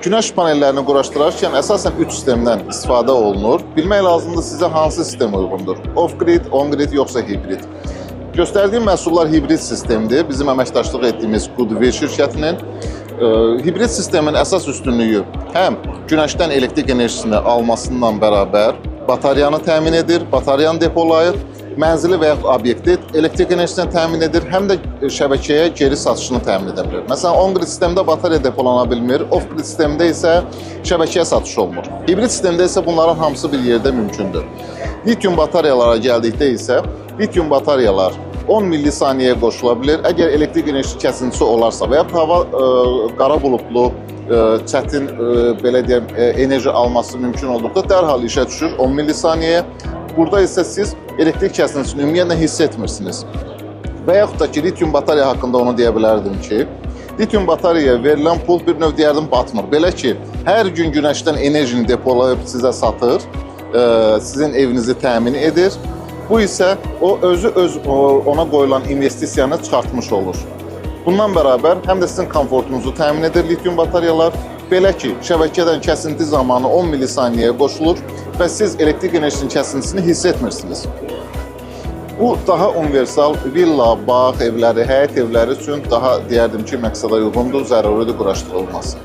Günəş panellərini quraşdırarkən əsasən 3 sistemdən istifadə olunur. Bilmək lazımdır sizə hansı sistem uyğundur. Off-grid, on-grid yoxsa hibrid. Göstərdiyim məhsullar hibrid sistemdir. Bizim əməkdaşlıq etdiyimiz Goodwill şirkətinin hibrid sistemin əsas üstünlüyü həm günəşdən elektrik enerjisini almasından bərabər bataryanı təmin edir, bataryanı depolayır, mənzili və yaxud obyekti elektrik enerjisinə təmin edir, həm də şəbəkəyə geri satışını təmin edə bilir. Məsələn, on-grid sistemdə batarya depolana bilmir, off-grid sistemdə isə şəbəkəyə satış olunmur. Hibrid sistemdə isə bunların hamısı bir yerdə mümkündür. Litium bataryalara gəldikdə isə litium bataryalar 10 millisaniyəyə qoşula bilir. Əgər elektrik enerjisi kəsintisi olarsa və ya hava qara buludlu, çətin belə deyəm, enerji alması mümkün olduqda dərhal işə düşür 10 millisaniyəyə. Burada isə siz elektrik kəsintisini ümumiyyətlə hiss etmirsiniz. Və yaxud da ki, litium batarya haqqında onu deyə bilərdim ki, litium bataryaya verilən pul bir növ deyərdim batmır. Belə ki, hər gün günəşdən enerjini depolayıb sizə satır, sizin evinizi təmin edir. Bu isə o özü öz ona qoyulan investisiyanı çıxartmış olur. Bundan bərabər həm də sizin komfortunuzu təmin edir litium bataryalar. Belə ki, şəbəkədən kəsinti zamanı 10 millisaniyəyə qoşulur və siz elektrik enerjisinin kəsintisini hiss etmirsiniz. Bu daha universal villa, bağ evləri, həyət evləri üçün daha deyərdim ki, məqsədə uyğundur, zəruridir quraşdırılması.